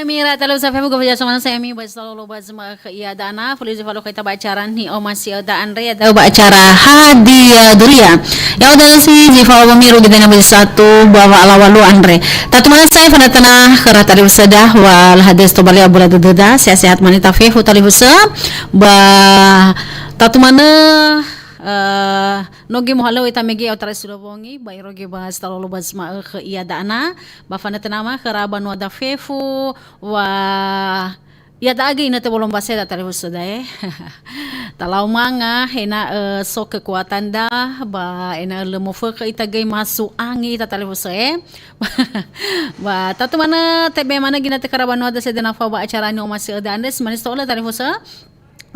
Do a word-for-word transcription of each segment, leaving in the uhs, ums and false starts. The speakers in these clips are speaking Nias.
Mira talifusöda fefu gofu jaso mana saya mi bas lolo bas ma ke ia dana fuli zi falo kaita ba acara ni oma si da andre ya da ba acara hadia duria. Ya udah si zi falo miru gede na bas satu bawa alawa lu andre. Tatu mana saya fana tana kera talifusöda wa lahades to balia bula dededa sehat-sehat manita fefu talifusöda. Ba tatu mana eh, nogi mohalöw ita mege au tarai sudah bongi ba iroge bas talolo bas ma ke ia dana. Ba fana tenama kera banua da fefu. Wa, ya da agi ina te bolom baseda talifusöda eh. Talau manga ena eh, so kekuatan da ba ena le moföke ita gei masu angi ita talifusöda eh. Ba tatu mana tebe mana gina te kera banua da seda nafa ba acara ni oma si da andre si manis tola talifusöda.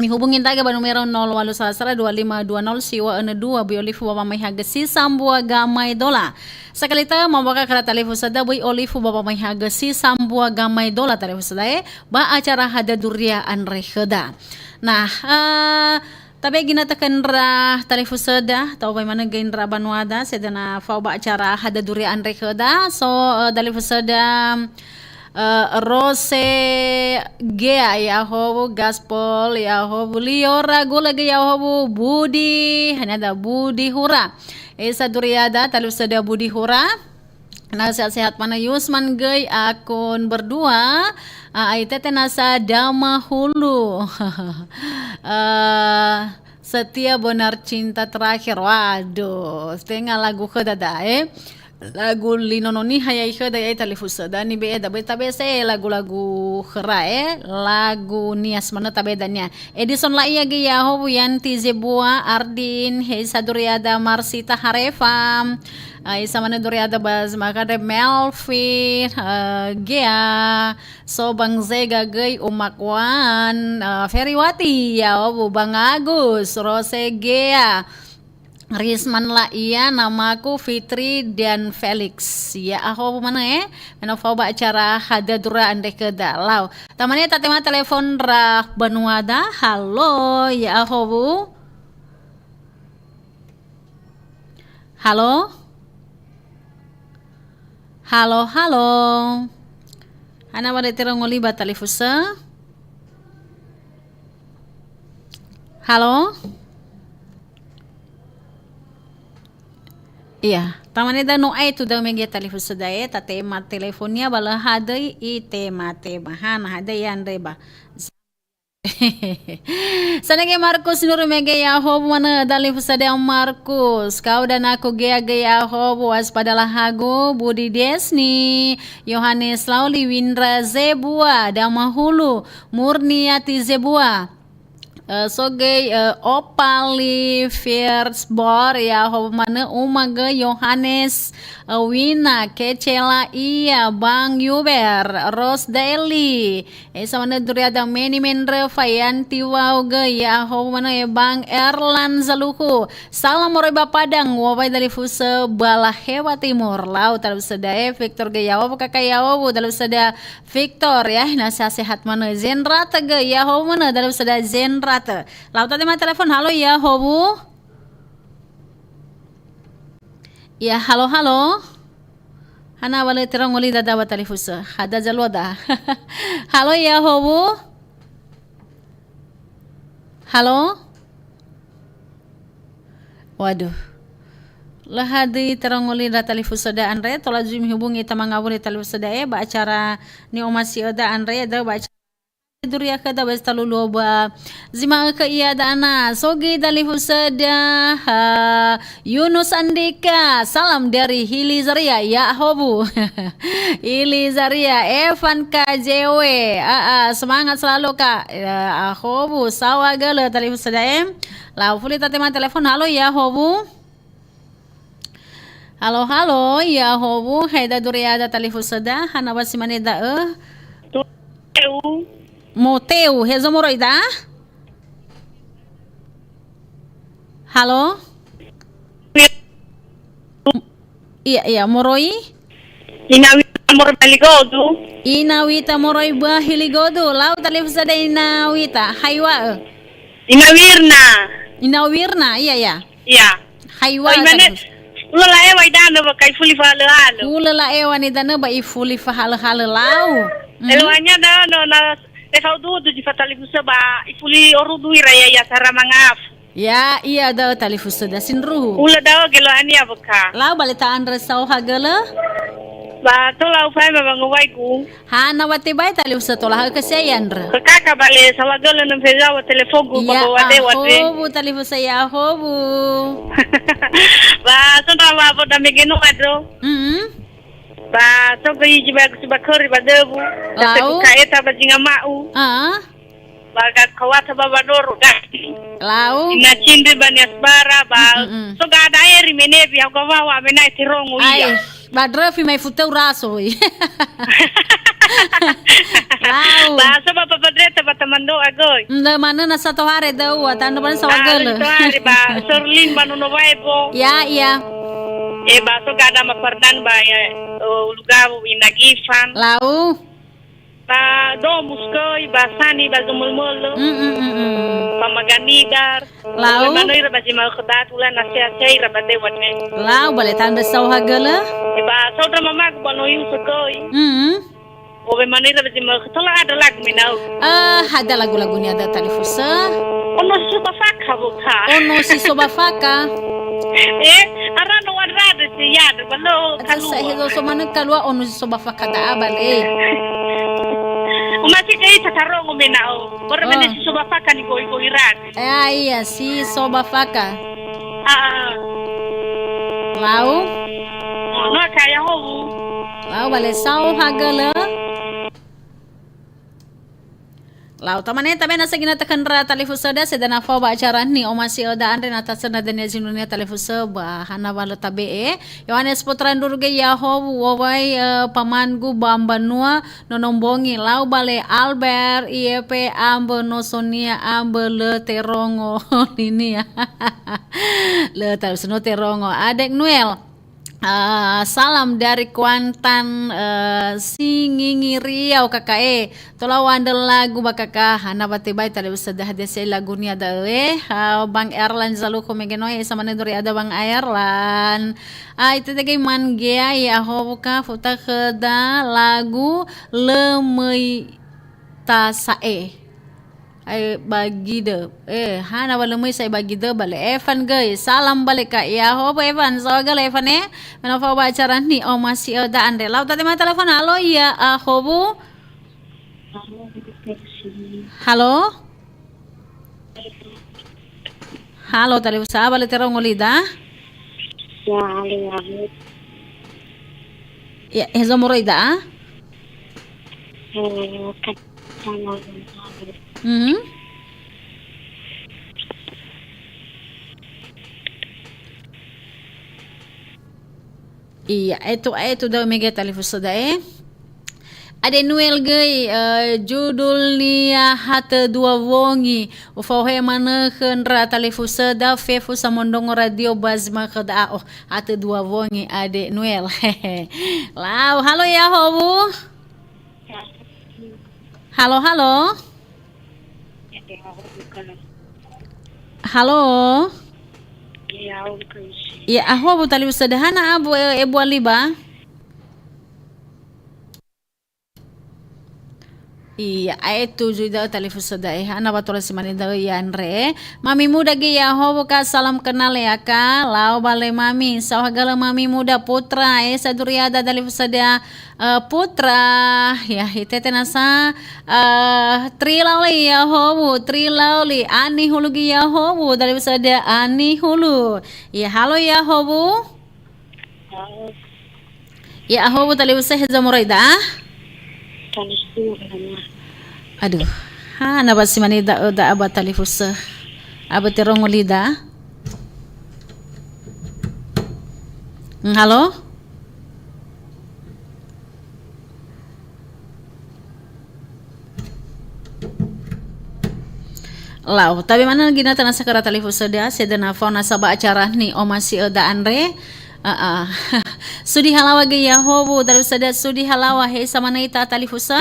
Mihubungi ndaga ba numero nol walu sala sala dua lima dua nol siwa ene dua bui olifu baba mai hage si sambua gamai dola. Sakalita mambaka kera talifusöda bui olifu baba mai hage si sambua gamai dola talifusöda eh. Ba acara hadia duria andre khöda. Nah, eh, tabe gina tekendra talifusöda tau bai mana gei ndra banuada sedana fau ba acara hadia duria andre khöda. So eh, talifusöda eh, Rose Gea ya howu Gaspol ya howu Liora Gulege ya howu Budi hanya ada Budi Hura. Esa Duriada talifusöda Budi Hura. Na sehat-sehat mana Yusman gei akun berdua. Ah, ai tete nasa dama hulu. Eh, setia benar cinta terakhir. Waduh, setengah lagu ke dada eh. Lagu linono niha ya ikhe da ya talifusöda ni be da be tabe se lagu-lagu khera eh. Lagu nias mana tabe dania. Edison la iya ge ya howu Yanti Zebua Ardin Hei Saduriada Marsita Harefa. Ai samana Duriada bas makade Melvin eh, Gea. So Bang Zega gei umakuan eh, Feriwati ya howu Bang Agus Rose Gea. Risman la ia namaku Fitri dan Felix. Ya ahowu mana eh. Mena fau ba acara hadia duria andre khöda. Lau. Tamane tatema telepon ra banuada. Halo, ya ahowu. Halo? Halo, halo. Hana wale tero ngoli ba talifusöda. Halo? Iya, tamane da no ai tu da megia talifusöda eh, tatema telefonia ba lö hadöi i tema-tema. Hana hadöi andre ba. Sanege Markus nuru mege ya howu mana dalifusöda Markus. Kau dan aku gea ge ya howu waspada lahagu Budi Desni, Yohanes Lauli Windra Zebua, Damahulu, Murniati Zebua. Eh, sogei eh, Opali Firstborn ya howu mana uma ge Yohanes eh, Wina Kecela ia Bang Yuber Rosdeli. Esa mana duriada meni mendrö fayanti wau gö ya howu mana e Bang Erlan Zaluku. Salam moroi ba Padang, wawai dalifusö bala hewa timur. Lau talifusöda e Victor gö ya howu kaka ya howu dalifusöda Victor ya, na sehat-sehat mana Zenrate gö ya howu mana dalifusöda Zenrate. Lau tatema telepon, halo ya howu. Ya, halo, halo. Hana wale tero ngoli dada ba talifusö. Hada zalua da. Halo, ya, howu. Halo. Waduh. Lö hadöi tero ngoli da talifusöda andre, tola zui mihubungi ita mangawuli talifusöda e, ba acara ni'omasi'öda andre, da ba acara Duria khöda wes talulu ba zi ma'ökhö ia dana. Sogi dalifusöda, ha, Yunus Andika. Salam dari Hili Zaria, ya howu. Hili Zaria, Evan K J W. A, a, semangat selalu, Kak. Ya, ahowu, sawa gölö talifusöda, em. Lau fuli tatema telepon, halo, ya howu. Halo, halo, ya howu, haida duriada talifusöda, hana wa si mane da'ö? Teu. Moteu, hezo moroi da? Halo? Iya, iya, moroi? Ina Wita moroi ba Hiligodu. Ina Wita moroi ba Hiligodu, lau talifusöda Ina Wita, haiwa'ö. Ina Wirna. Ina Wirna, iya, iya. Iya. Haiwa. Oh, imane, Hulö la'ewa idanö ba kai fuli fahalö-halö. Hulö la'ewa nidanö ba ifuli fahalö-halö lau. Mhm. Eluahnya da no na tefaudu-udu zi fatalifusö ba ifuli orudu ira ya, ya sara mangaf. Ya, iya da'ö talifusö da sindruhu. Hulö da'ö geluahania beka. Lau bale ta'andrö saohagölö? Ba to lau faema wangowaigu. Hana wa tebai talifusö tola ha'ö ke se yandra. Ke kaka bale saohagölö nem fezawa telefogu ba ya, bawa dewa de. Ahobu talifusö ya ahobu. Ba so ndra wa boda megeno adro. Mhm. Ba so ge iji ba si bakeri ba debu. Lau. Ka eta ba zinga ma'u. Ah. Ba ga kawata ba badoro ga. Lau. Ina cindri ba nias bara ba. Mm-mm. So ga ada eri menebi aku wa wa menai terongo iya. Ai. Ba dröfi mai futeu raso, woi. Lau. Ba so ba papa dreta ba tamando agoi. Nde mana na sato hare da'u, tando mana sawa gele. Sato hare ba sorlin ba nono waebo. Ya, iya. E ba so gada mapardan ba ya, eh, ulugawu inagifan. Lau. Ba domus koi ba sani ba zomolmolo. Mm, mm, mm, mm. Ba maganidar. Lau. Oi manoi ra ba zi ma'ökhö datu la na sea-sea ira ba dewa ne. Lau bale tandrö saohagölö. E ba saudra mamagu ba no yusö koi. Mm. Owe manoi ra ba zi ma'ökhö tola ada lagu menau. Eh, ada lagu-lagunia da talifusö. Ono si soba faka boka. Ono si soba faka. Eh, arano wadrada si yada balo. Ada kalua. Sa hezo so manö kalua ono si soba faka da'a bale. Umasi ke ita tarongo menao. Bara mene si soba faka ni goi-goi ran. Eh, iya, si soba faka. Ah. Lau? No kaya howu. Lau bale saohagölö. Lau tamane tabe na segina tekendra talifusö da sedana fao ba acara ni omasi öda andre na tasena dania zinunia talifusö ba hana wala tabe'e. Yohanes Putra Ndruge Yahowu wowai, eh, pamangu ba mbanua Nonombongi lau bale Albert, I E P ambö nosonia ambö lö terongo linia. Lö talifusö no terongo. Adek Nuel. Eh, salam dari Kuantan, eh, Singingi Riau, K K E. Tola u'andrö lagu ba K K, hana wa tebai talifusö da hadia si lagunia da'ö, eh. Ha, Bang Erlan Zaluko megenoe, sama ne dori ada Bang Erlan. Ai, tetege man gea, ya, howu ka, futa khöda lagu, Lö möi ta sa'e. Ai, ba gidö. Eh, hana wa lö möi sa'e ba gidö, bale Evan göi. Salam bale ka, ya, howu Evan. Saohagölö Evan, eh. Mena fao ba acara ni omasi öda andre. Lau tatema telepon, halo, ya, ahowu. Halo? Halo, talifusö, bale terongo lida? Ya, halo, ya, halo. Ya, hezo moroi da? Eh, ka-, Mhm. Iya, eto, eto, da'ö mege talifusö da'e. Ade Nuel göi, eh, judulnia Hatö Dua Wongi. Ufaohe manö khö ndra talifusöda fefu Samondrongo Radio ba zi ma'ökhö da'a. Oh, Hatö Dua Wongi, Ade Nuel. Lau, halo ya, howu. Halo, halo. Halo. Ya, ahowu talifusö da, hana abu, e, ebua liba. Iya, ae tuju da'ö talifusö da'e, hana wa tola si mane da'ö ya andre. Mami muda göi ya, howu ka, salam kenal ya ka, lau bale mami, saohagölö mami muda Putra, eh, saduriada talifusö da, eh, Putra, ya, hitete nasa, eh, Trilauli ya, howu, Trilauli, Ani Hulu göi ya, howu, talifusö da Ani Hulu. Ya, halo ya, howu. Ya, ahowu talifusö hezo moroi da? Talifusö, ya. Aduh, hana wa si mane da'ö da'a ba talifusö. Abö terongo lida? Hmm, halo? Lau, tabe manö ginötö nasa khöra talifusöda, sedena fao nasa ba acara ni omasi öda andre. Aa. Sudi halawa göi ya, howu, talifusöda sudi halawa, he, sama ne ita talifusö.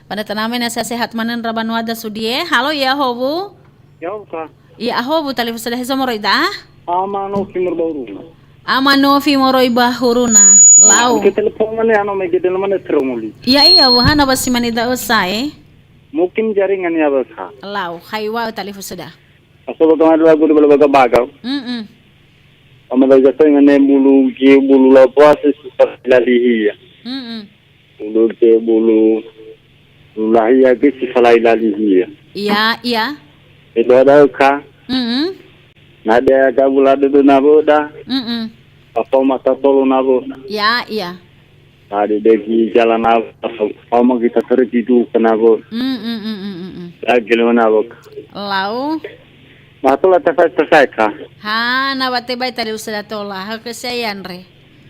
Pada taname nasa sehat manö ndra banuada sudi e. Halo ya, howu. Ya, howu ka. Ya, ahowu talifusöda, hezo moroi da? Ama no kimur bauru. Ama Nofi moroi ba huruna. Lau. Oke, telepon mana ano mege dulu mana teromoli. Ya iya, wahana basi mani da'ö sae. Mungkin jaringan ya basa. Lau, haiwa talifusöda. Aso baga madua guru bala baga baga. Mm-mm. Ama da jatuh ngane bulu gi bulu la puasa susah lalihia. Mm-mm. Bulu te bulu, bulu lahia ge si falai lalihia. Iya, iya. Itu ada ka. Mm-mm. Na dia ka bula dudu na boda. Mm-mm. Apa mata tolu na boda. Ya, iya. Tadi degi jalan apa, apa kita terjadi itu kenapa? Mm, mm, mm, mm, mm, mm. Lagi mana apa? Lau. Matola tafai tafai ka. Ha, na wate bai talifusöda tola. Hake saya andre.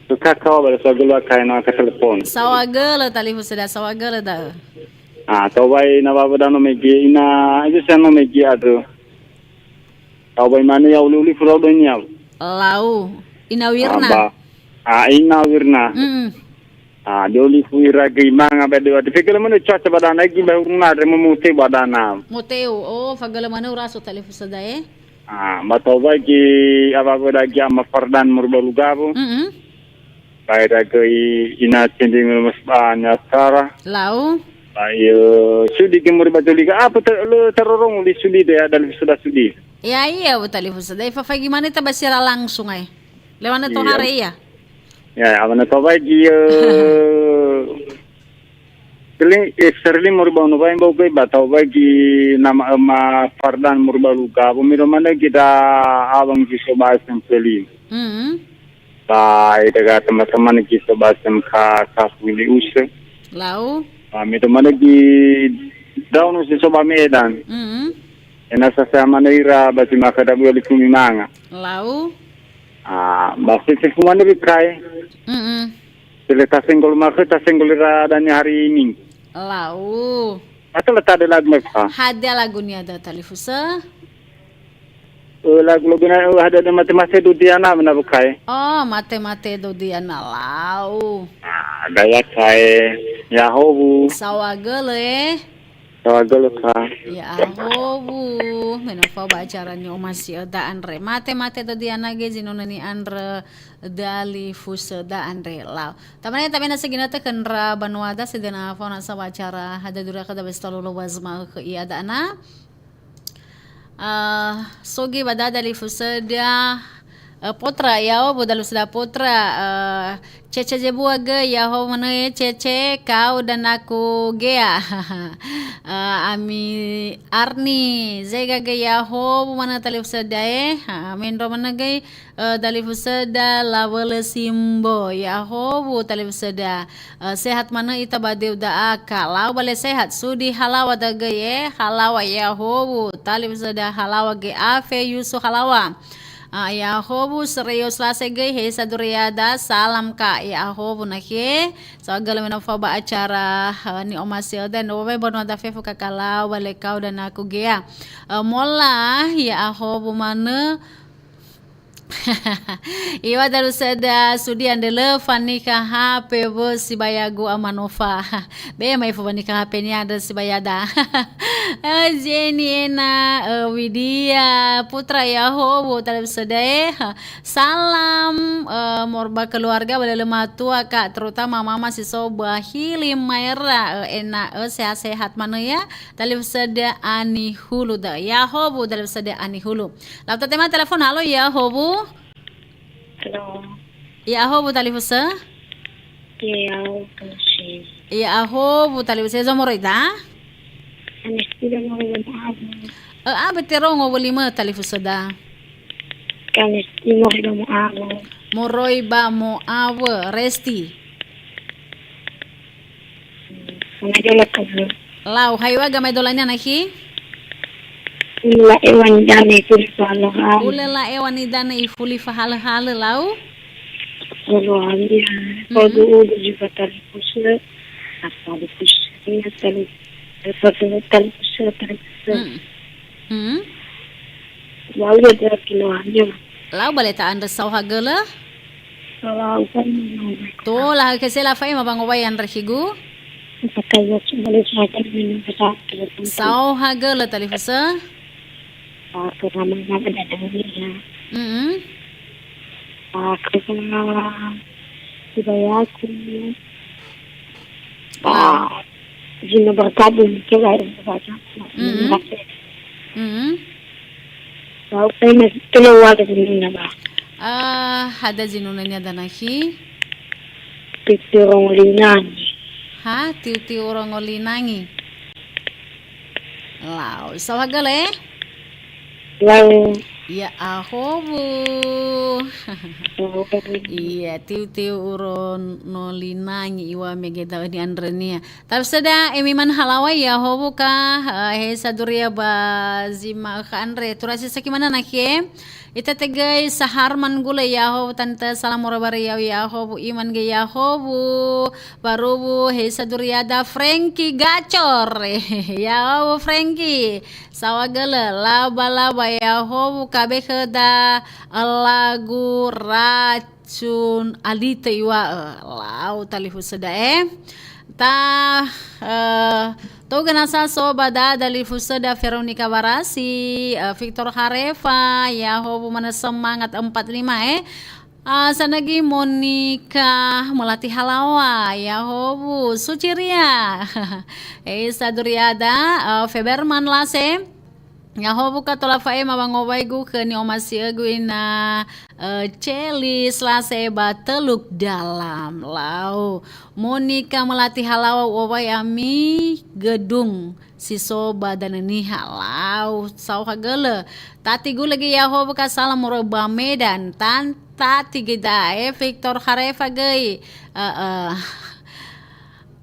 Suka kau bala sogulu kain ka telepon. Sawagölö talifusöda, sawagölö da'ö. Ah, tau bai na baba dano megi ina, itu saya no megi aduh. Tau bai mana ya uli-uli furau doinia. Lau. Ina wirna. Aba. Ah, ina wirna. Mm. Ah, doli fu ira gei manga ba dewa. Fegele mana cuaca badana gi ba huruna re mumute badana. Moteu. Oh, fagölö manö uraso talifusöda e. Ah, matau bai gi awa boda gi ama Fardan murbalu gabo. Mm-mm. Bai da gei ina cending mas ba nyasara. Lau. Bai, eh, sudi gi murba joli ga. Apa ter-, le terorong li sudi de ada sudah sudi. Ya, iya, bu talifusöda. Fa fagi mana ta basira langsung ai. Lewana to. Iya. Hare iya. Ya, awana tau bai gi, eh, Serling, eh, Serling murba unu bai mbau gai ba tau bai gi nama ema Fardan murba luga. Bo miro mana gi da abang gi so ba S M P lima. Hmm. Ba ida ga teman-teman gi so ba S M K Kafuli Use. Lau. Ba miro mana gi daunu si so ba Medan. Hmm. Ena sasa mana ira ba si maka da bua likumi manga. Lau. Ah, ba si si fumane bi kai. Mm-mm. Sele tasenggol maka tasenggol ira dania hari Minggu. Lau. Atau letak ada lagu mai fa. Hadia lagunia da talifusö? Eh, lagu-lagu na, eh, ada, ada mate-mate Dodiana mana bukai. Oh, mate-mate Dodiana lau. Ah, gaya kai. Ya hobu. Sawagölö e. Sawagölö ka. Ya hobu. Me no fao ba acara ni'omasi'öda andre. Mate-mate Dodiana ge zinunö ni'andrö dalifusöda andre lau. Tamane tamena seginata kendra banuada sedena fao nasa ba acara hada dura kada bestolo lo bazma ke ia dana. Eh, sogi ba dada lifusöda, eh, potra, ya hobu talifusöda potra, eh, Cece Jebua ge, ya hobu manö e, Cece, kau dan aku gea. Eh, Ami Arni, Zega ge, ya hobu manö talifusöda e, ha, mendro manö ge, eh, talifusöda Lawölö Simbo, ya hobu talifusöda. Eh, sehat manö ita ba deu da'a ka. Lau bale sehat, sudi halawa dagö ye, halawa ya howu, talifusöda halawa ge afe yusu halawa. Ah, ya howu serius lase göi he saduriada, salam ka ya howu nahe. Sawagölö me no fao ba acara, eh, ni'omasi'öda, no wawai bono da fefu kakalau bale kau dan aku gea. Eh, mola ya howu manö, Iŵa'ö talifusöda sudi andre lö fanikha H P wö sibayagu Ama Nofa. Be mai fo fanikha H P-nia andre sibayada. Eh, Zeni ena, eh, Widia, Putra ya howu talifusöda e. Salam, eh, mor-, ba keluarga ba lölö matua, Kak, terutama mama si so ba hili maera, eh, ena'ö sehat-sehat manö ya. Talifusöda Ani Hulu da. Ya howu talifusöda Ani Hulu. Lau tatema telepon, halo, ya howu. Halo. Ya howu talifusö? Ya, howu talifusö. Ya howu talifusö, zo moroi da? Anes tidak mau ngomong apa. Eh, abe terongo wölimö talifusöda. Anes tidak mau ngomong apa. Moroi ba mo'awö, Resti. Lau, haiŵa gamaedola-Nia nakhi? Ulö la'eŵa nidanö ifuli fahalö-halö. Ulö la'eŵa nidanö ifuli fahalö-halö, lau? Ulu alia. Mhm. Kodu ulu juga talifusö. Apa talifusö? Iya, tali-, talifusö, talifusö, talifusö. Hmm. Hmm. Lau ya dia kilo alia. Lau bale ta'andrö saohagölö? Tola hagölö se lafa'ema ba ngowai andre khigu? Saohagölö talifusö? Mm-mm. Ah, Krisna Sibayaki. Ah, Zino bergabung ke lain saja. Mm-mm. Mm-mm. Tahu saya masih keluar dari sini, Mbak. Ah, ada zinunania danakhi? Piturong Linangi. Ha, tiu-tiu rongo linangi. Lau, saohagölö? Lau. Ya, ahowu. Ahowu. Iya, tiu-tiu urongo linangi iŵa'ö mege da'ö ni'andrönia. Talifusöda, emi man halaŵa, ya ahowu ka, eh, he saduria ba zi ma'ökhö andre. Turasi saki manö nakhi, eh? Ita tegöi Saharman gule, ya ahowu, tante salam moroi ba riau, ya ahowu, iman ge, ya ahowu. Baruwu he saduriada Frankie Gacor. Ya ahowu Frankie. Saohagölö, laba-laba, ya ahowu, kabe khöda lagu racun alite iŵa'ö. Lau talifusöda, eh. Ta, eh, toga nasa so ba da dalifusöda Veronica Barasi, eh, Victor Harefa, ya ahowu manö semangat empat lima, eh. Ah, sanagi Monica Melati Halaŵa, ya ahowu, Suciria. Eh, saduriada, eh, Feberman Lase. Ya ahowu ka tola fa'ema wangowaigu khö ni'omasi'ögu ina, eh, Celis Lase ba Teluk Dalam. Lau. Monica Melati Halaŵa, u'owai ami gedung si so ba Danö Niha. Lau, saohagölö. Tati gule ge, ya ahowu ka salam moroi ba Medan. Tan-, tati ge da'e, Victor Harefa göi. Eh, eh.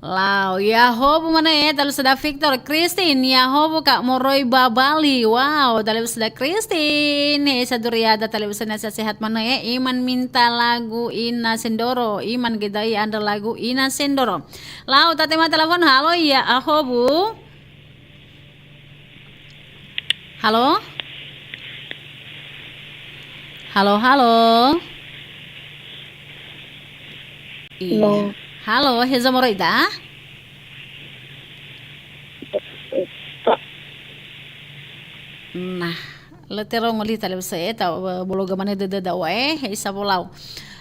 Lau, ya ahowu manö, eh, talifusöda Victor. Christine, ya ahowu ka moroi ba Bali. Wow, talifusöda Christine. Eh, saduriada talifusöda sehat-sehat manö, eh. Iman minta lagu Ina Sendoro. Iman ge da'ö i'andrö lagu Ina Sendoro. Lau, tatema telepon. Halo, ya ahowu. Halo? Halo, halo. Iya. Halo. Halo, heza moroi da? Nah, lö terongo li talifusö, eh, ta, eh, bologa manö dödöda ua, eh, he isa wolau.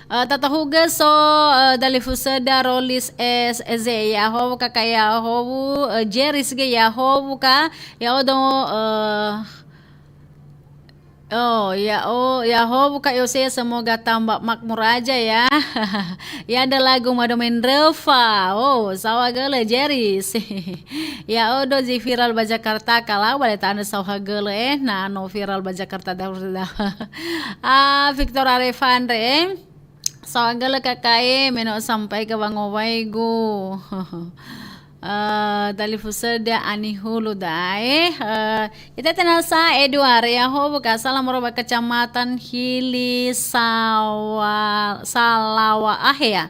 Eh, tatahugö so, eh, dalifusöda Rolis S Z, ya ahowu ka, ka ya ahowu, eh, Jeris ge ya ahowu ka, ya odo, eh, oh, ya o-, ya ahowu ka Yose, semoga tambah makmur aja ya. Ya ada lagu Mado Mendröfa. Oh, saohagölö Jeris. Ya odo zi viral ba Jakarta, kalau bale tanö saohagölö, eh, na no viral ba Jakarta daur-, ah, Victor Arefandre, eh. Saohagölö kakae, me no sampaikan wangowaigu. Eh, dalifusöda ani hulu dae. Eh, ita tenasa Edward, ya ahowu ka salam moroi ba Kecamatan Hili Sawa-, Salawa Ahe ya.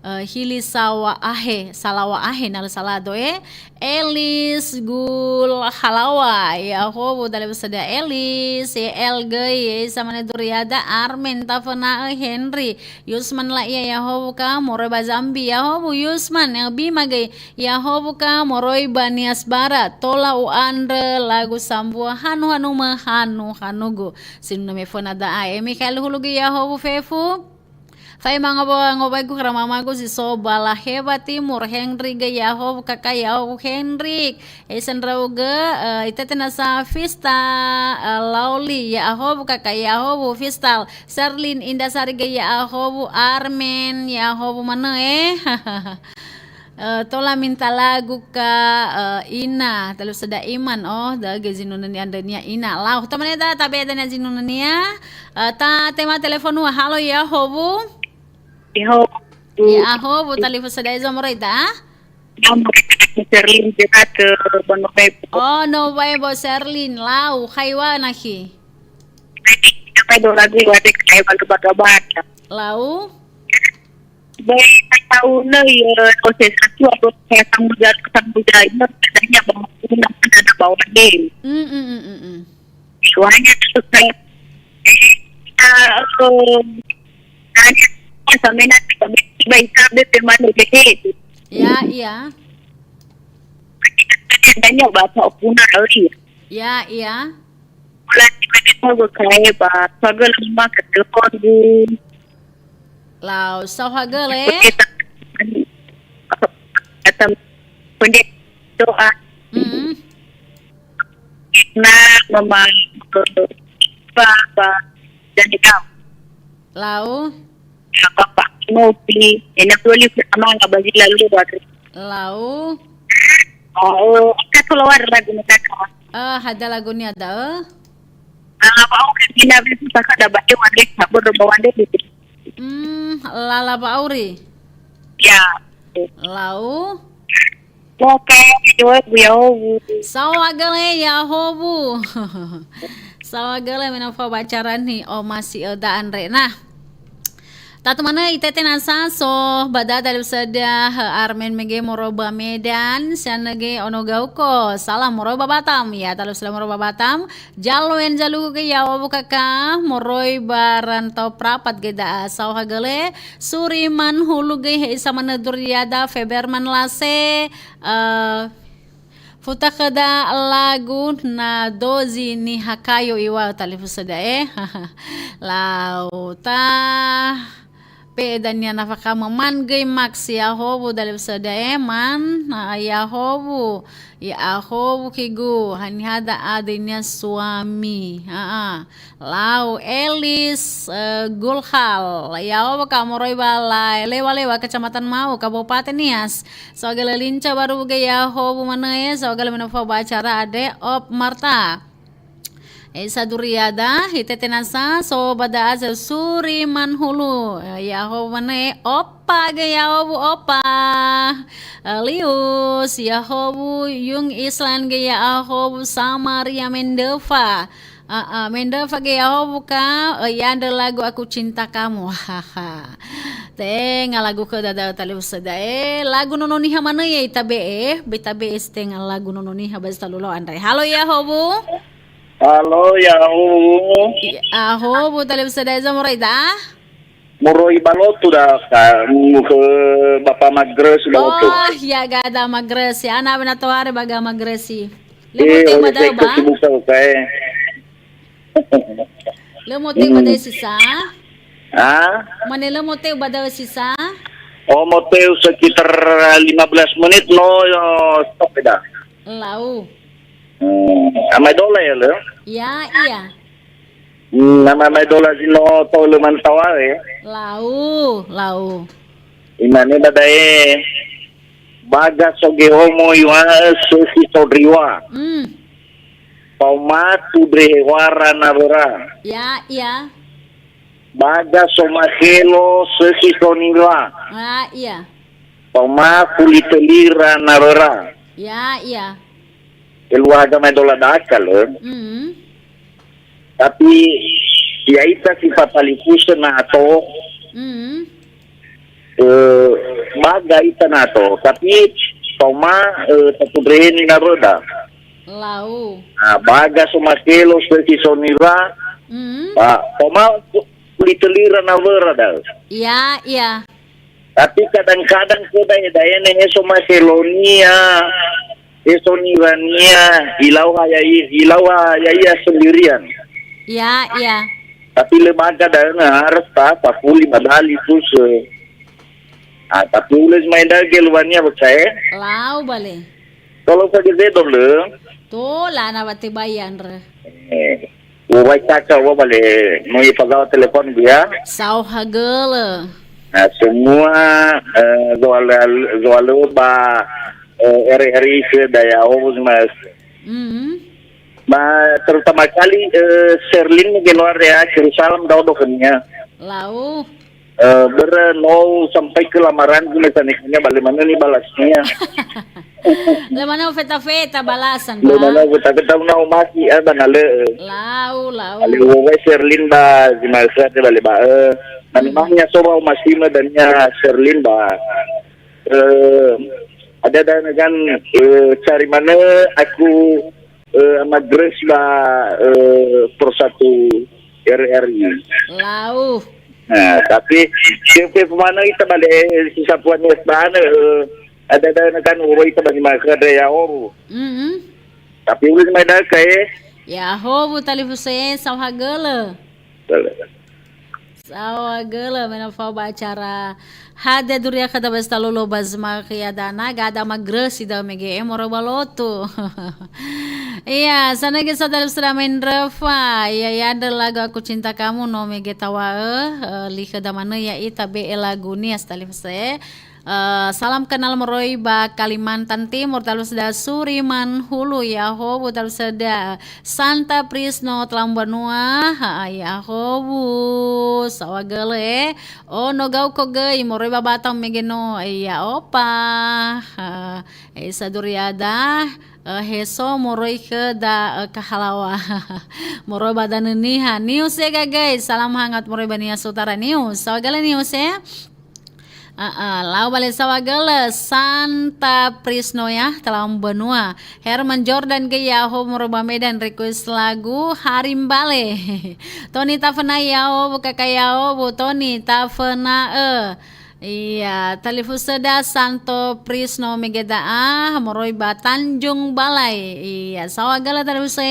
Eh, Hili Sawa Ahe, Salawa Ahe na lö salado, eh. Elis Gul Halaŵa, ya ahowu dalifusöda Elis, ya El göi, ya isa manö duriada Armen taföna'ö Henry, Yusman la'ia ya ahowu ka moroi ba Zambi, ya ahowu Yusman, ya Bima göi, ya ahowu ka moroi ba Nias Barat, tola u'andrö lagu sambua hanu-hanumö hanu-hanugu. Sinunö me föna da'a, eh, Mikhael Hulugi ya ahowu fefu. Fa'ema ngowa-, ngowaigu khöra mamagu si so ba Lahewa Timur, Hendrik göi ya ahowu kaka ya ahowu Hendrik. Esa ndra'ugö, eh, ita tenasa Fista, eh, Lauli ya ahowu kaka ya ahowu Fistal. Serlin Indasari göi ya ahowu Armen ya ahowu manö, eh. Eh, tola minta lagu ka, eh, Ina, talifusöda Iman, oh, da'ö göi zinunö ni'andrönia Ina. Lau, tamane da, tabe dania zinunönia. Eh, ta tema telepon ua, halo, ya ahowu. Iho. Ya ahowu, talifusöda, eza moroi da? Nama Serlin Jerato, Bono Bebo. Oh, no Bebo Serlin, lau, khaiwa nakhi. Apa do lagu wa dek kai balu bata-bata. Lau? Baik, tahu ne ya, proses aku apa saya sambung jalan, sambung jalan, katanya bawa pulang, ada bawa deh. Hmm, hmm, hmm, hmm, hmm. Soalnya tuh saya, eh, eh, tanya, sampai nanti kami tiba, sampai mana deh. Ya, iya. Tanya bahasa opuna kali. Ya, iya. Mulai tiba-tiba gue kayak, bah, soalnya lama ke telepon, Bu. Lau, saohagölö. Kata pendeta doa. Mm-mm. Na mama ba ba dan kau. Lau. Apa ngopi. Enak dua lihat sama nggak bagi lalu buat. Lau. Oh, kita keluar lagu ni kakak. Eh, ada lagu ni ada. Ah, apa aku kena bisa kakak dapat dia wande kabur rumah wande gitu. Hmm, lala ba auri. Ya. Lau. Oke, jawab ya obu. Saohagölö ya hobu. Saohagölö me na fao ba acara ni o masi öda andre. Nah. Tatu manö itete nasa so ba dada lö söda he Armen mege moro ba Medan, sianege ono gauko. Salam moro ba Batam. Ya, talu salam moro ba Batam. Jaluen jalugu ge ya obu kaka, moroi ba rantau prapat ge da'a saohagölö, suri man hulu ge he isa manö duriada Feberman lase, eh, futa khöda lagu na dozi niha kayo iwa talifusö da'e. Lau ta. Pe'e dania nafakha möman göi Max ya howu dalifusö da'e man, na ya howu, ya howu kigu, haniha da'a döinia suami. A'a. Lau Elis, eh, Gulhal. Ya howu ka moroi ba la Lewa-Lewa, Kecamatan Mau, Kabupaten Nias. Saohagölö linca baru ge ya howu manö e, saohagölö me na fao ba acara ade op Marta. Esa duriada, hitete nasa, so ba da'a suri man hulu. Ya howu manö e, opa ge ya howu opa. Lius, ya howu Yung Island ge ya howu Samaria Mendöfa. A'a, Mendöfa ge ya howu ka, eh, ya ndö lagu Aku Cinta Kamu. Haha. Tenga lagu khöda da'ö talifusö da'e. Lagu nono niha manö ya itabe'e, ba itabe'e si tenga lagu nono niha ba zi talu lao andre. Halo ya howu. Halo, ya, hu. Ya, aho, bu talifusö da'e za moroi da? Moroi ba Lotu da, ka, mu ke Bapa Magres ba Lotu. Oh, ya gada Magres, ya, ana bena toare baga Magres si. Le mo teu ba da'ö ba? Kesibukan, oke. Le mo teu ba da'ö sisa? Ha? Mane le mo teu ba da'ö sisa? Oh, mo teu sekitar lima belas menit, no, yo, stop da. Lau. Hmm, Ama Dola ya, le? Ya, iya. Hmm, nama Ama Dola si no tolo mantawa, ya? Lau, lau. Imane ba da'e, baga so gehomo iwa sökhi so ndriwa. Hmm. Faoma tu ndre hewara na wöra. Ya, iya. Baga so makhelo sökhi so niwa. Ah, iya. Faoma fuli töli ra na wöra. Ya, iya. Eluaga Ama Dola daka lö. Mm. Tapi ya ita si fatalifusö na ato. Mm. Eh, baga ita na ato. Tapi faoma, eh, tatundreheni na wöda. Lau. Nah, baga so makhelo sökhi so niwa. Mm. Ba, faoma fuli töli ra na wöra da'ö. Ya, iya. Tapi kadang-kadang khö da'e-da'e ne he so makhelonia, he so niwania, ilau ha yai-, ilau ha ya'ia sendirian. Ya, iya. Tapi le baga da'ö na harus ta, tafuli ba dalifusö. Ah, tapi ulö zi mai da'ö geluania, böksa e. Lau bale. Tolo fageze dom lö. Tola na wa tebai andre. Eh. Uwai kaka wa bale, no ifazawa telepon gu ya. Saohagölö. Nah, semua, eh, zoal-, zoalö ba, eh, R R I ke daya Obus, Mas. Mhm. Ma, terutama kali, eh, Serlin mungkin luar ya, kirim salam da'ö khönia. Lau. Eh, börö no sampaikan lamarangu me sanekania ba le manö nibalasnia. Le manö feta-feta balasan, le ba? Manö feta-feta na omasi, eh, ba na lö. Lau, lau. Ale uwai Serlin ba, zi masa te ba le ba, eh. Na memangnya so ba omasi me dania Serlin ba. Eh, ada-ada kan, eh, cari mana aku eh, Ama Grace ba, eh, Pro Satu R R I. Lau. Nah, tapi, ke, ke pemana kita balik, eh, si sapuan ya, sana, eh, ada-ada kan, uroi kita balik makan, ada ya, oru. Mm-mm. Tapi ulun mai daka, eh. Ya, ho, bu talifusö, saohagölö. Boleh. Saohagölö, me na fao ba acara Hadia Duria khöda ba Stalolo ba Zmakh ya dana, gada magrösi da mege e moroi ba lotu. Iya, sanege sadalif sedamain röfa, iya, ya'andrö lagu Aku Cinta Kamu no mege tawa'ö, eh, li khöda manö ya'ita be'e lagunia sadalif se. Eh, salam kenal moroi ba Kalimantan Timur, talifusöda Suriman Hulu, ya'ahowu talifusöda Santa Prisno Telambanua, ha, ya'ahowu, saohagölö, eh. Ono Gauko göi, moroi ba Batam mege no, eh, ya opa, ha, eh, saduriada, eh, Heso moroi khöda, eh, Kahalawa. Moroi ba Danö Niha. Nius, eh, göi, salam hangat moroi ba Nias Utara Nius. Saohagölö Nius, eh. A'a, lau ba le saohagölö Santa Prisno ya, Telambanua. Herman Jordan göi ya'ahowu moroi ba Medan request lagu Harimbale. Toni Taföna ya'ahowu, kaka ya'ahowu, Toni Taföna ö. Iya, talifusöda Santo Prisno mege da'a, moroi ba Tanjung Balai. Iya, saohagölö talifusö,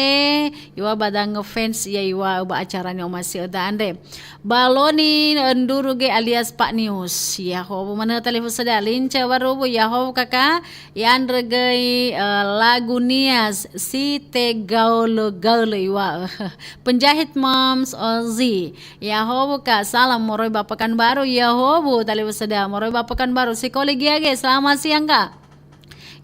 yua ba da ngefans ya yua ba acara ni'omasi'öda andre. Baloni, eh, Nduru göi alias Pak Nius. Ya'ahowu manö talifusöda Lince Warubu, ya'ahowu kaka, ya'andrö göi, eh, lagunia si tegaulö-gaulö iŵa'ö. Penjahit Moms Ozi. Ya'ahowu, Kak, salam moroi ba Pekanbaru, ya'ahowu talifusöda moroi ba Pekanbaru. Sikoli gia göi, selamat siang, Kak.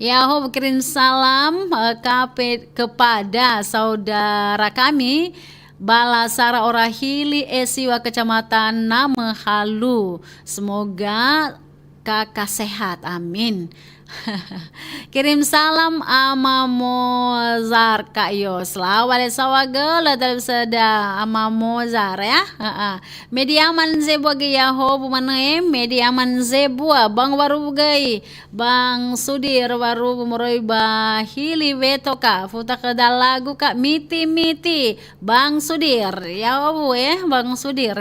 Ya'ahowu kirim salam, eh, kape-, kepada saudara kami, Bala Sara Orahili, Esiwa Kecamatan Namehalu. Semoga Kaka sehat. Amin. Kirim salam Ama Mozart, Kak Yos. Lau ba le saohagölö talifusöda Ama Mozart ya. Heeh. Mediaman Zebua göi ya'ahowu manö, eh. Mediaman Zebua, Bang Warubu göi. Bang Sudir Warubu moroi ba Hili Weto, Kak. Futa khöda lagu, Kak, Miti-miti. Bang Sudir. Ya'ahowu, eh, Bang Sudir.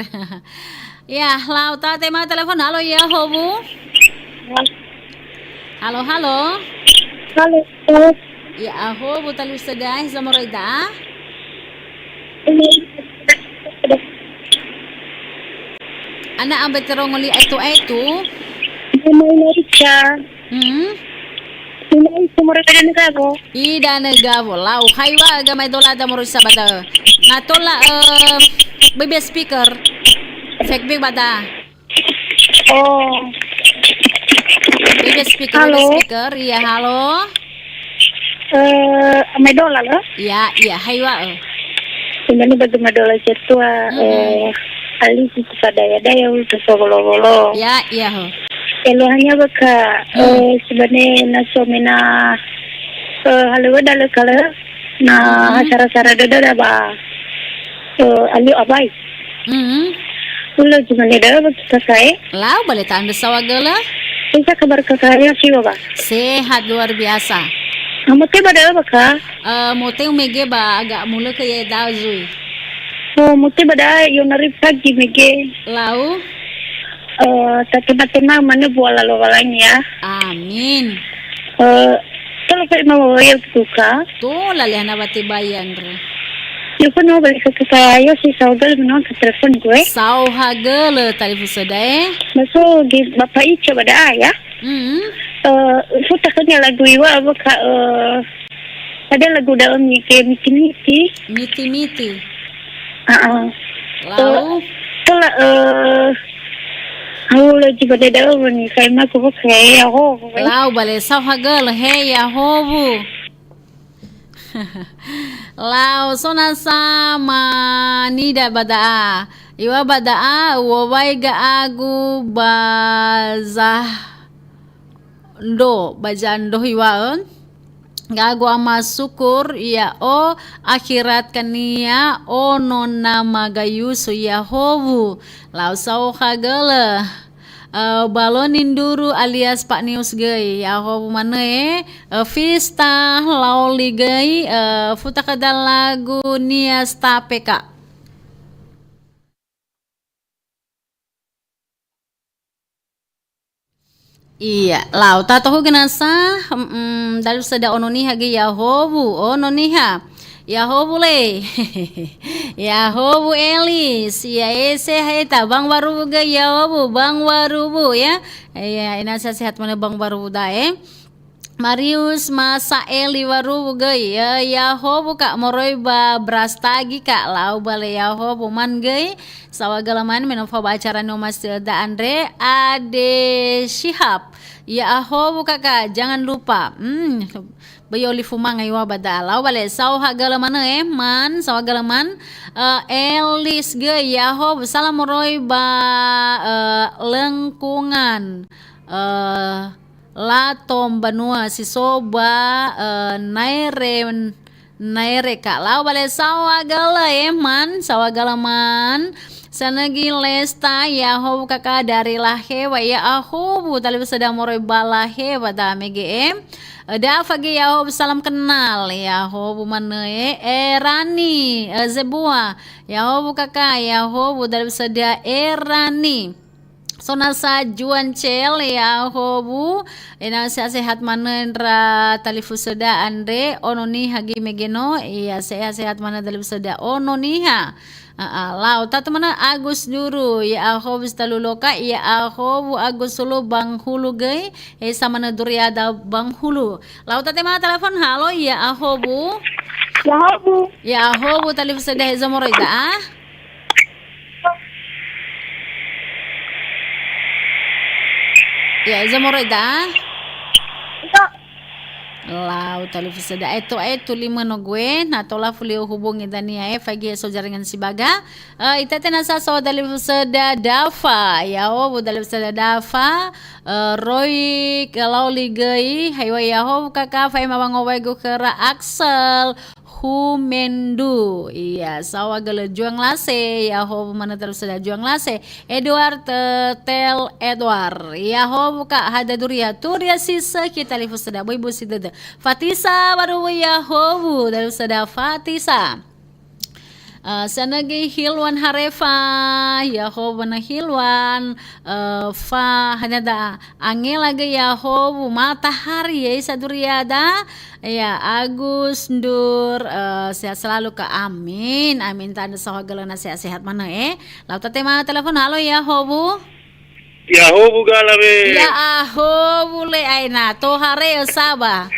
Ya, lau ta tema telepon. Halo, ya'ahowu. Halo, halo. Halo. Ya'ahowu talifusöda, eh, za moroi da? Ana ambe terongo li aetu-aetu. Mai Malaysia. Hmm? Mai Timor Danö Gawo. I Danö Gawo. Lau, hai wa ga mai dola da moroi sabada. Na tola, eh, bebe speaker. Fake big bada. Oh. Bebe speaker, bebe Halo. speaker. Iya, halo. Eh, Medola, lo? Iya, iya, hai wa, eh. Sebenarnya bagi Medola Cetua, Mm-mm. eh, alisi pada ya daya untuk sogolo-golo. Ya, iya, ho. Eluahnya baka, Mm. eh, sebenarnya na somena, eh, halewa dale kala, na Mm-hmm. hasara-sara dada ba, eh, alio abai. Mhm. Ulo jumane da'ö ba kita sae. Lau ba le ta'andrö saohagölö. Isa kabar kakaya siwa ba. Sehat luar biasa. Amo te ba da'ö ba ka? Eh, moteu mege ba aga mulökö ye da'ö zui. Oh, moteu ba da'ö yo nari pagi mege. Lau. Eh, tatema-tema manö bua lalo walangi ya. Amin. Eh, Tola fa imawawai ya buka. Tola le hana watebai andre. Yo fa no balik ke saya si saohagölö menua ke telepon gue. Saohagölö talifusöda, eh. Maso ge Bapak Ica ba da'a ya. Hmm. Eh, futa khönia lagu iŵa'ö ka, eh, ada lagu da'ö mege Miti-miti. Miti-miti. Heeh. Lau? Tola, tola, eh, halo jiba dada wani kai maku buka ya ho. Lau ba le saohagölö he ya'ahowu. Lau so nasa manida ba da'a. Iŵa'ö ba da'a, uŵa'ö wai ga'agu ba zah ndo, ba zah ndo iŵa'ö. Ga'agu ama syukur, ya'o akhirat kania ono nama gayusu ya'ahowu. Lau saohagölö. Eh, Baloni Nduru alias Pak Nius göi. Ya'ahowu manö, eh, Vista Laoli göi, eh, futa khöda lagu Nias Tape, Kak. Iya, lau tatohugö nasa, mm, dalifusöda Ono Niha göi ya'ahowu, Ono Niha. Yahowu le. Yahowu Elis. Ya ese haeta Bang Waruwu göi Yahowu, Bang Waruwu ya. Ya, ena sehat-sehat mana Bang Waruwu dae. Marius Masaeli Waruwu göi, ya, Yahowu ka moroi ba Brastagi ka lau bale Yahowu man göi. Sawa galaman menofa ba acara no mas da andre Ade Shihab. Ya Yahowu kaka, jangan lupa. Hmm, Böi olifu manga iŵa'ö ba da'a lau bale saohagölö manö, eh, man, saohagölö man, eh, Elis göi, Yahowu, salam moroi ba, eh, lengkungan, eh, Latom banua si so ba, eh, Naere, Naere ka lau bale saohagölö, eh, man, saohagölö man, Sanögi Lesta, Yahowu kaka dari Lahewa, Yahowu, talifusöda moroi ba Lahewa, da mege, eh. Dafa göi Yahowu salam kenal, Yahowu manö, eh, Erani, eh, Zebua, Yahowu kaka, Yahowu, talifusöda Erani. Sonasa Juancel, Yahowu, ena sehat-sehat manö ndra talifusöda andre, Ono Niha göi mege no, ya sehat-sehat manö talifusöda Ono Niha. A'a, lau, tatu manö Agus Duru, Yahowu si talu loka, Yahowu Agus Hulu Bang Hulu göi, eh, samanö Duriada Bang Hulu. Lau, tatema telepon, halo, Yahowu. Yahowu. Yahowu, talifusöda hezo moroi da'a. Ya, hezo moroi da'a. Lau talifusöda. Eto, eto, lima no gue, na tola fulio hubungi dania, eh, faigi so jaringan sibaga. Eh, itete nasa so talifusöda Dafa. Yahowu talifusöda Dafa. Eh, Roy Kalaoli göi, haiwa Yahowu kaka, faema wangowaegu khöra Axel Humendu. Iya, saohagölö Juang Lase, Yahowu manö talifusöda Juang Lase. Edward, eh, Tel Edward. Yahowu ka hada duria, turia si sökhi talifusöda, böi busi dödö. Fatisa, baru Yahowu, talifusöda Fatisa. Eh, sanögi Hilwan Harefa, Yahowu manö Hilwan, eh, fa, hanya da Angela göi Yahowu, Matahari, ya, isa duriada, ya, Agus Ndur, eh, sehat selalu ka, amin, amin, tandö saohagölöna sehat-sehat manö, eh. Lau tatema telepon, halo, Yahowu. Yahowu galawe. Ya Yahowu le aina, tohare saba.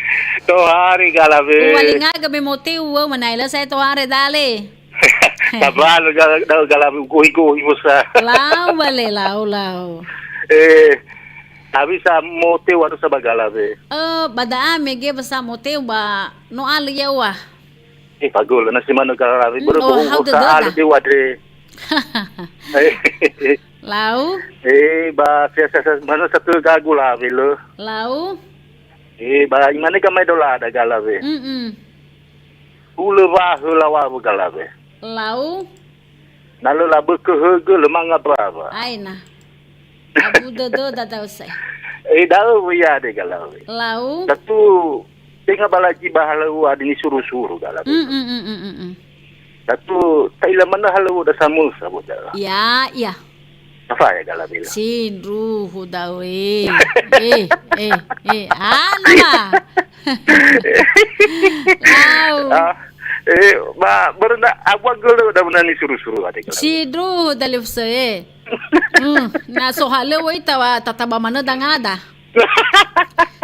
Tohare galawe. Uwalingagö me moteu wö manai lö saya tohare dale. Tabalu ga-, da galawe ugohi-gohi mosa. Lau bale, lau, lau. Eh, tapi sa moteu anu saba galawe. Eh, ba da'a mege ba sa moteu ba no alö ya wa. Eh, bagul, na si manö galawe. Hmm, börö oh, bohu hau sa dödöda. Alö dewa dre. Lau? Eh, ba sia-sia manö satu gagu lawe lö. Lau? Eh, ba imane ga mai dolada galawe. Mm-mm. Hulö wahö lawawu galawe. Lau? Na lö labökö högö, lö manga mbawa. Aina. Abu dödö dadau sai. Eh, da'ö wö ya de galawe. Lau? Datu, tenga balaji ba halöŵö ade nisuru-suru galawe. Mm, mm, mm, mm, mm, mm. Datu, ta'ila manö halöŵö da samösa, bo da'ö. Ya, ya. Afa ya galawe la. Sindruhu da'ö, eh. Eh, eh, eh. Ana. Lau. Ah, eh, ba, börö na, abu agölö da mena nisuru-suru ade galawe. Sindruhu dalifusö, eh. Hmm, na so halöŵö ita wa tataba manö dangada.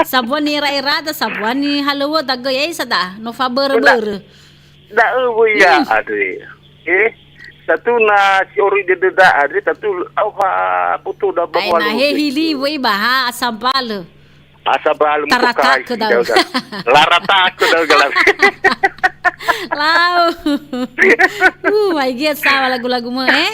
Sabua nira'erada, sabua nihalöŵöda göi, ei, sada, no fabörö-börö. Da'ö wö ya, hmm, andre. Eh, tatu na si oroi dödöda andre, tatu auha botoda ba. Ai, na he hili wöi ba ha asambalö. Asa ba lu. Taratakö mutokai da'ö. Da'ö, kan? Laratakö da'ö galau. Lau. Uh, wai gia sawa lagu-lagu mö, eh?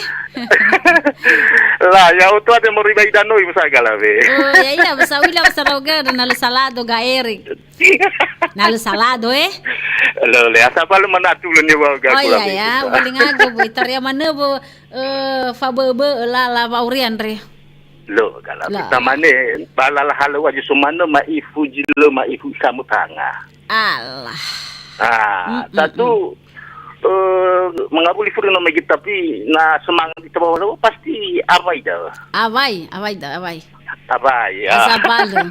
La, ya oto ada mori bai danoi masa galawe. Oh, ya iya, masa wila masa roga dan lalu salado ga Erik. Lalu salado, eh? Lo, le, asa ba lu manatu lu ni wa ga. Oh, iya, ya, paling aku bu itaria mana bu, eh, faböbö la la wa urian re. Lo, gala. La. Kita mane, ba lala halöŵö aja so manö ma'ifu zi lö ma'ifu isa mutanga. Alah. Ah, mm, mm, tatu, mm, eh, mangawuli furi no megi, tapi na semangat kita bawa lo, pasti awai da. Awai, awai da, awai. Awai, ya. Asa balö.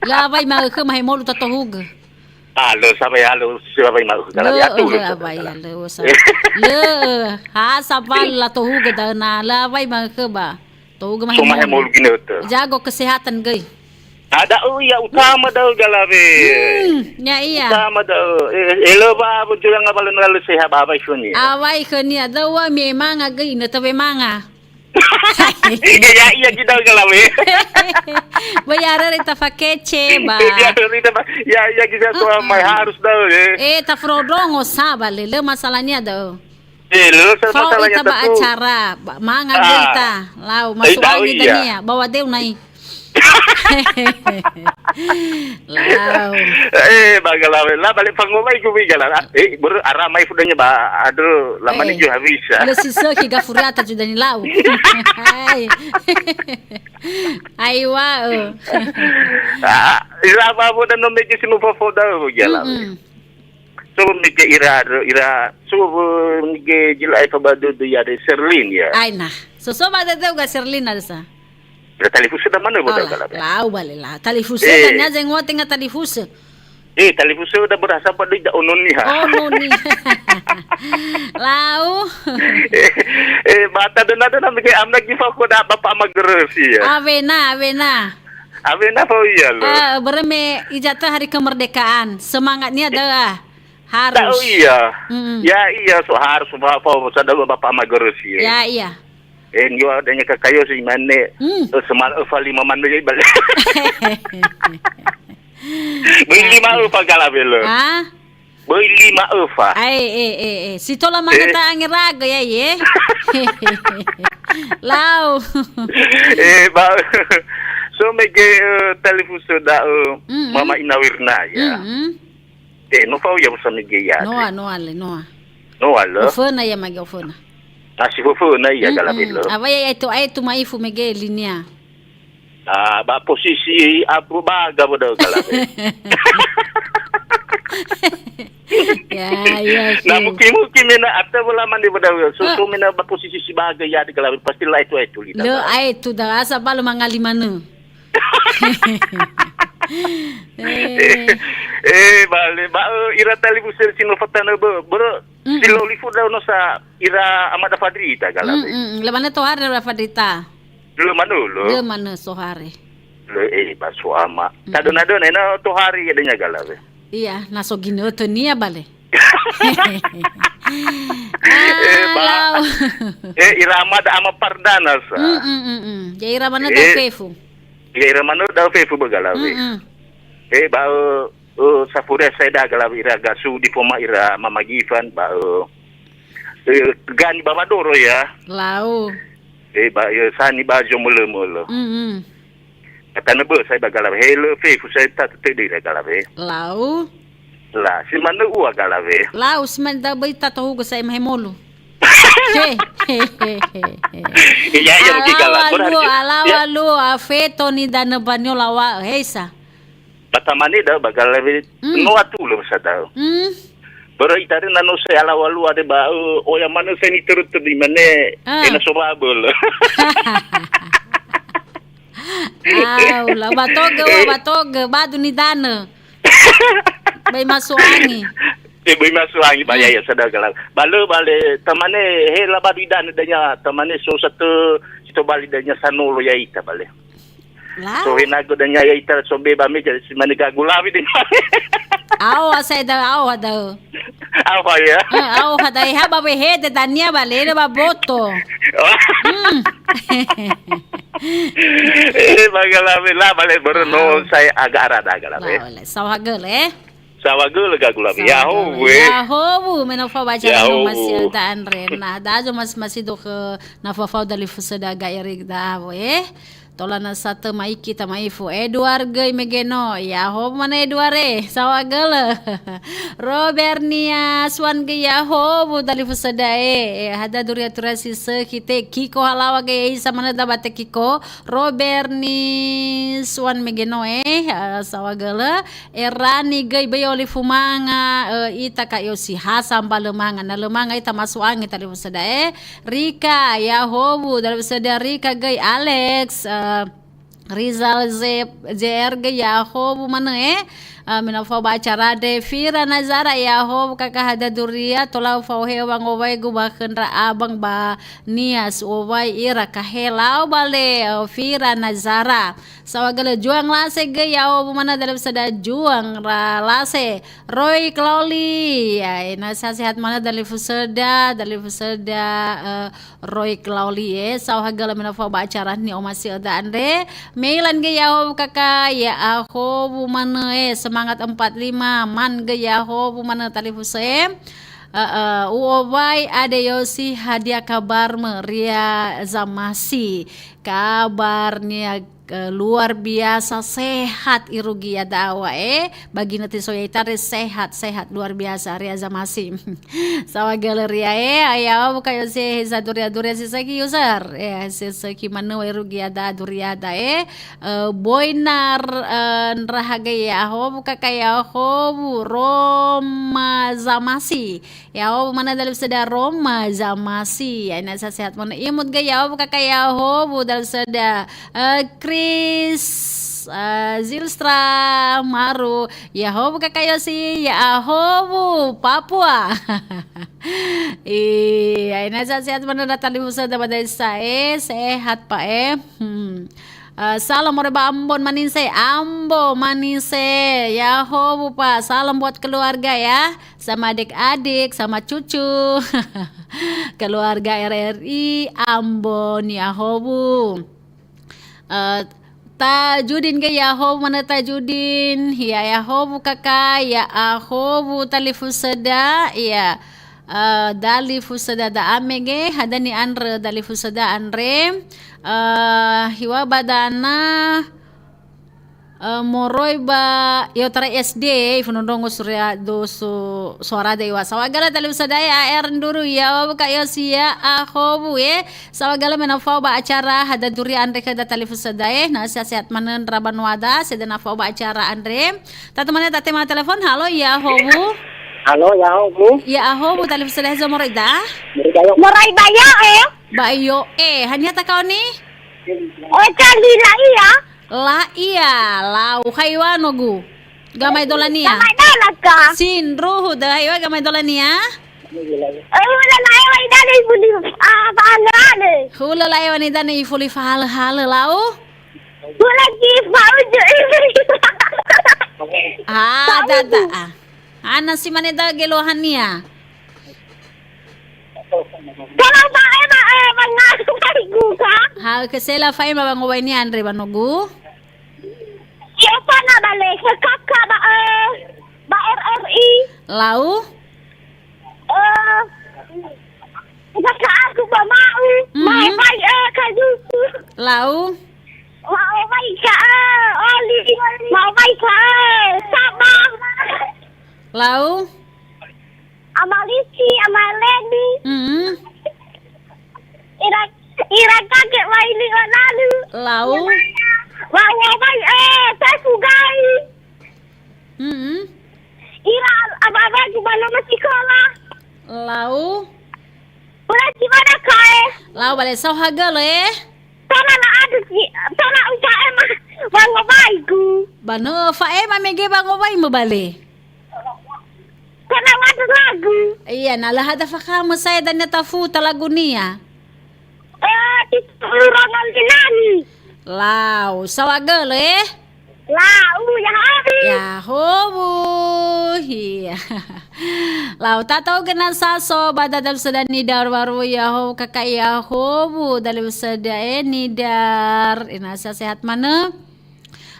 La awai ma ke mahe molu tatohugö. Ah, lö sabai, ah, lö sabai ma'ökhö, lö, lö, lö, lö, lö, lö, lö, lö, ha sabai latohugö da'ö na, lö awai ma'ökhö ba. Tohugö mahe molu. So mahe molu ginötö. Jago kesehatan göi. Ah, da'ö ia utama da'ö galawe. Hmm, ya, iya. Utama da'ö. Eh, eh, lö ba, bo, joyang ngawalö na lö seha ba, awai khönia. Awai khönia, da'ö wa me manga göi, nötö we manga. Ya, ya, iya, kita galawe. Böi aröri tafakece, ba. Ya, aröri tafa-, ya, ya, kita tua mai harus da'ö, eh. Eh, tafrodrongo sa, ba, lö, lö masalahnya da'ö. Eh, lö, lö, sa-, fao masalahnya ita ba tentu. Acara, ba, manga göi ta. Lau, eh, masuk angin iya. Dania, bawa deu nai. Lau. Eh, ba galawe, la balik pangolai ku bi gala. Eh, ber-, ara mai fudanya ba, aduh, lama ni juga habis, ya. Lö si sökhi gafuriata juga ni lau. Hai. Aiwa, eh. Ah, ira ba bo dan nombe ke sinu fofo da, bo gala. Mm-mm. So mege ira, ira, so mege jila ai fa ba dödö ya de Serlin ya. Ai nah. So, so ba dödö ga Serlin ada sa. Ira talifusö da manö bodo. Ola, gala be. Lau bale la. Talifusö. Eh. Kan ya zeng ngote nga talifusö. Eh, talifusö da berasa pa doi da ononi ha. Ononi. Lau. Eh, eh, ba ta dona dona mege amna gifa ko da Bapak Mageresi ya. Awena, awena. Awena fa iya lo. Ah, börö me ijatö hari kemerdekaan. Semangatnya ada. Harus. Tahu iya. Mm-mm. Ya, iya, so harus, Bapak, sadar Bapak Mageresi, ya. Ya, iya. Eh, niwa adanya kakayo si mane, hmm, eh, semal öfa lima mane ya, balik. Beli lima öfa gala belo. Ah? Beli lima öfa. Ai, eh, eh, eh. Si tola mane, eh, ta angeraga ya, ye. Lau. Eh, ba, so mege, eh, talifusö da'ö, mm-mm, Mama Ina Wirna, ya. Mm-mm. Eh, no fao ya usa mege ya. Noa, noa le, noa. Noa le. Oföna ya mage oföna. Ah, si foföna ya. Mm-mm. Gala belo. Awa ya itu, ai tu maifu mege linia. Ah, ba posisi apa baga bodo gala be. Ya, ya, na sih. Mungkin, mungkin mena atau bola mandi bodo. So, ah, so mena ba posisi si baga ya di gala be. Pasti lah itu, itu lidah. Lo, ai tu dah asa balu mangali mana. Eh. Eh, bale, ba, eh, ira talifusö si no fatana be, bro. Mm-mm. Si lo lifu da'ö no sa ira Amada Fadrita gala be. Mm-mm. Lö manö tohare ira Fadrita. Lö manö, lö. Lö manö sohare. Lö, eh, ba so ama. Mm-mm. Tadö-nadö na, na tohare ya denya gala be. Iya, na so ginötönia bale. Eh, ba, lau. Eh, ira Amada Ama Pardana sa. Mm, mm, mm, mm. Ya ira manö, eh, da fefu. Ya ira manö da fefu be gala be. Mm, mm. Eh, ba, eh, eh, safuria saya da gala be ira gasu di poma ira Mama Gifan ba, eh, eh, gani ba Madoro ya. Lau. Eh, ba, eh, sani ba jomölö-mölö. Mm, mm. Katanö bö'ö sa'ae ba galawe. He lö fefu sa'ae ta tödöi ira galawe. Lau. La, si manö ua galawe. Lau, si manö da böi ta tohugö sa'ae mahe molu. He, he, he, he, he. Iya, iya, mungkin gala. Alawa lu, berarti, alawa ya, lu, afeto ni danö banio lawa, heisa. Ba tamane da ba galawe, mm, no atulö sa da. Mm. Börö itare na no sa'ae alawa lu ade ba, ö, oya manö sa'ae nitörö-törö di mane, ah, ena so baböl. Au, la batogö, wa batogö, badu nidanö. Bai masu angi. Eh, bai masu angi, ba, hmm, ya, ya, sadar galau. Ba lö, ba le, tamane, he la badu idanö dania, tamane so satö, si tobali dania sanolo ya ita, ba le. Lau. So he nagö dania ya ita, so be ba me, jadi si mane gagu lawi dania. Ao, asai da, ao, ada. Apa ya? Eh, ao hada, eh, ha ba wehede dania ba lele ba boto. Oh. Hmm. Eh, ba galawe la, ba le börö no, ah, sa'ae aga arada galawe. Lah, oleh. Sawa gele. Sawa gele gagu lawe. Sawa gele. Ya'ahowu, eh. Ya'ahowu, mena fa baca. Ya'ahowu. Masih ada andre. Nah, da ajo mas-, masih do ke na fa fa dalifusö da ga eri da awo, eh. Tola na satö maiki tama'ifu, Edward göi mege no. Ya'ahowu manö Edward e, sawa gele. Robert Nias wan göi ya'ahowu dalifusö da e. E, hada duria tura si sökhi te Kiko halawa göi isa manö da ba te Kiko. Robert Nias wan mege no e, eh, sawa gele. Erani göi böi olifu manga, eh, ita ka iosi ha sambal lö manga. Na lö manga ita masu angi talifusö da e. Rika, ya'ahowu, dalifusö da Rika göi Alex, eh, Rizal Z-, Z R göi ya'ahowu manö, eh. Ah, me na fao ba acara andre, Fira Nazara, ya'ahowu kaka hada duria, tola ufaohe wangowaigö ba khö ndra abang ba Nias, u'owai ira kahe lau bale, oh, Fira Nazara. Saohagölö Juang Lase göi, ya'ahowu manö dalifusöda Juang ra Lase. Roy Klauli, ya, ena sehat-sehat manö dalifusöda, dalifusöda, eh, Roy Klauli, eh, saohagölö me na fao ba acara ni'omasi'öda andre. Meilan göi ya'ahowu kaka, ya'ahowu manö, eh, semangat empat lima, man göi ya'ahowu manö talifusö, eh. Eh, eh, u'owai Ade Yosi, hadia kabar mö, Ria Zamasi. Kabarnia, eh, luar biasa sehat irugi ya'ahowu, eh. Bagi nöti soya ita re sehat, sehat luar biasa, Ria Zamasi. Saohagölö ria, eh, ya'ahowu kaka Yosi, heza duria-duria si sökhi user, eh, si sökhi manö wa irugi ya'ahowu duriada, eh. Eh, Boinar, eh, ndraha göi ya'ahowu kaka ya'ahowu Roma Zamasi. Ya'ahowu manö dalifusöda Roma Zamasi. Aina sa sehat manö imut göi ya'ahowu kaka ya'ahowu dalifusöda, eh, Chris, eh, Zilstra Maru. Ya'ahowu kaka Yosi, ya'ahowu Papua. Iya, aina sa sehat manö ndra talifusöda ba da'e sa'ae, sehat pa'e. Hmm. Eh, salam moroi ba Ambon Manise, Ambo Manise, ya'ahowu pa, salam buat keluarga ya, sama adik-adik, sama cucu. Keluarga R R I Ambon, ya'ahowu. Eh, Tajudin göi ya'ahowu manö Tajudin, ya, ya'ahowu kaka, ya'ahowu talifusöda, ya. Eh, dalifusöda da'a mege, hadia ni'andrö dalifusöda andre. Eh, hiŵa'ö ba dana, eh, moroi ba Yotara S D, ifondrondrongo suria do su-, suarada iŵa'ö. Saohagölö dalifusöda A R nduru, ya'ahowu kaka Yosi, ya'ahowu, eh. Saohagölö me na fao ba acara hada duria andre khöda talifusöda, eh. Na sehat-sehat manö ndra banuada, sede na fao ba acara andre. Tatemane tatema telepon, halo, ya'ahowu. Halo, ya'ahowu. Ya'ahowu, talifusöda hezo moroi da? Moroi ba ya'o, eh. Ba ya'o, eh. Haniha takaoni? Oh, candi la iya. La iya, lau haiwa nogu. Gamai dolania. Gamai dola ka? Sindruhu da haiwa gamai dolania. Eh, hula la ewa idane ifuli, ah, fahalö-halö. Hula la ewa nidane ifuli fahalö-halö lau? Hula ki fauju. Ah, dada, ah. Ana si mane da geluahania. Kalau ba ema, eh, manga-, guka. Ha, kesela fa ema ba ngowaini andre ba nogu. Iyo, pana bale, kaka ba, eh, ba R R I. Lau? Eh, kakak aku ba mau, Mhm. mai bai, eh, kajuku. Lau? Mau bai ka, eh, oli. Mau bai ka, eh, sama. Lau? Ama Lisi, ama Leni. Mhm. Ira, ira kakek wa ini wa lalu. Lau? Wa, wa, wa, eh, saya sugai. Mhm. Ira, ama, ama, di mana masih sekolah? Lau? Udah gimana, Kak, eh? Lau bale saohagölö, eh? Tona na adu ki, tona uca ema, ba ngowaigu. Ba nö fa ema mege ba ngowai mö bale. Tona wadu lagu. Iya, na lö hada fakamö saya dania tafuta lagunia. Eh, di Rongo Linani. Lau, saohagölö, eh? Lau, ya hari. Ya'ahowu, iya. Lau tatau gena saso ba dadal seda nidar waru ya'ahowu kaka ya'ahowu dalil seda e nidar. Ina sa sehat manö.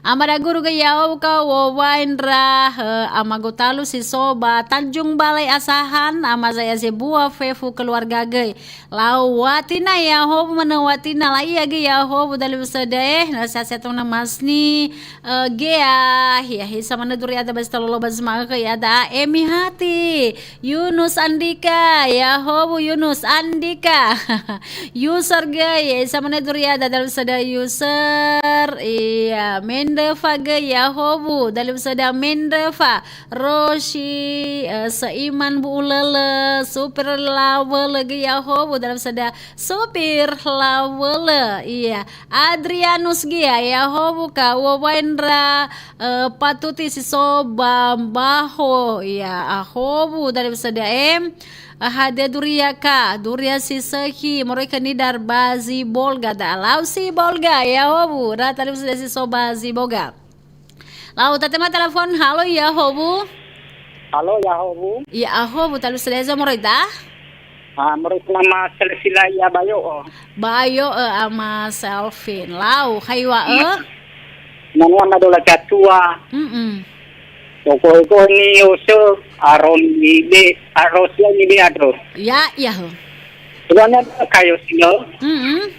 Ama da guru ge ya'ahowu ka wowain ra, he, ama gotalu si so ba Tanjung Balai Asahan, ama saya sebua fefu keluarga ge. Lau watina ya'ahowu manö watina la iya ge ya'ahowu dalil seda e, na sa sehat manö Masni, eh, Gea, ya, hisa manö duriada bas talolo bas ma'ökhö ya'ada Emi Hati, Yunus Andika, ya'ahowu Yunus Andika. Yusor ge, ya, hisa manö duriada dalil seda Yusor. Iya, Mendrefa göi Yahowu, dalifusöda Mendrefa, Rosi, eh, Seiman Bu'ulölö, Super Lawölö göi Yahowu, dalifusöda Super Lawölö, iya, Adrianus göi Yahowu, ka uwawaindra, eh, Patuti si so ba mbaho, iya, Yahowu, dalifusöda em, Hadia duria ka, duria si sökhi, moroi khö nidar ba Zibolga, da lau Zibolga, Yahowu, ra talifusöda si so ba Zibolga. Lau tatema telepon, halo Yahowu. Halo Yahowu. Yahowu, talifusöda eza moroi da? Ah, moroi khö nama Selesila ya Bayo'o. Bayo'o, eh, Ama Selvin. Lau, hai wa'ö? Nama Madola Jatua. Mm-mm. Tokoh-tokoh ni Yosef, Aron ni be, Aron si ni be ado. Ya, ya, ho. Tuanya kayo sino. Mm-mm.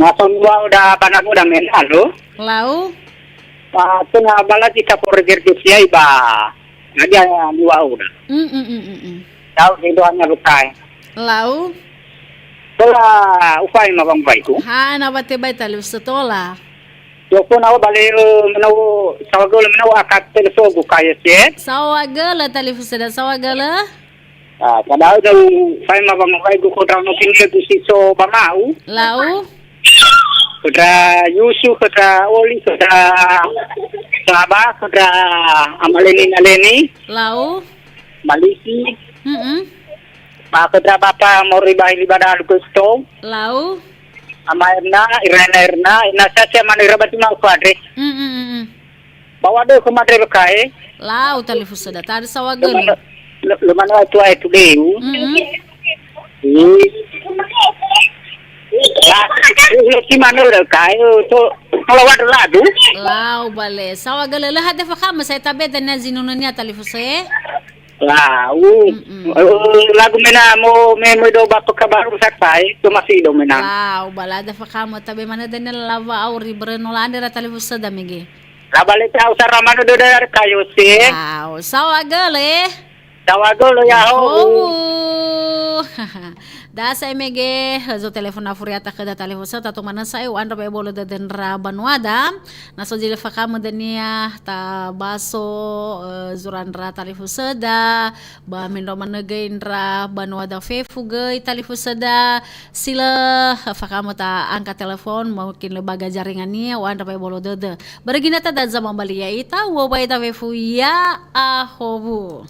Masong dua udah bana muda men alo. Lau. Ah, tengah bala kita por gerge siai ba. Ada dua udah. Mm-mm-mm-mm. Tahu di doanya bukai. Lau. Tola ufai ma bang baiku. Ha, na bate bai talifusöda tola. Yoko nawa bale, eh, menau sawa göle menau akat telefogu kaya se. Sawa göle talifusöda, sawa göle. Ah, padahal dau fai ma bang baiku kota no kini ku si so ba mau. Lau. Kota Yusuf, kota Oli, kota Saba, kota Amaleni Naleni. Lau. Malisi. Mm-mm. Ba kedra bapa mori ba hili ba dalu Kristo. Lau. Ama Erna, Irena Erna, Erna saja mana ira batu mau kuadre. Mm-mm-mm. Bawa do ke madre bekae. Lau talifusöda, tadi sawa göle. Lemana, le-, lemana tu ai tu deu. Mm-mm. Hmm. Lah, le si mana le kae, to, kalau ada ladu. Lau bale, sawa göle le hade fakama saya tabe dan zinunania talifusöda. Lau. Mm-mm. Eh, lagu mena mo me mo do ba peka baru sakai, to masih do mena. Lau, balada fakama tabe mana dene lawa au ri bereno lande ra talifusöda mege. La bale tau sara mana do da kayo se. Lau, sawa göle. Sawa göle ya ho. Oh. Da sa'ae mege, zo telefon afuriata khöda talifusöda, tato manö sa'ae u'andra ba ebolo dödö ndra banuada. Na so zi lö fakamö dania, tabaso, eh, zura ndra talifusöda, ba mendrua manö göi ndra banuada fefu göi talifusöda, si lö fakamö ta'angkat telepon, mungkin lö baga jaringania, u'andra ba ebolo dödö. Ba regina tada zamambali ya'ita, uwa ba ita fefu ya ahowu.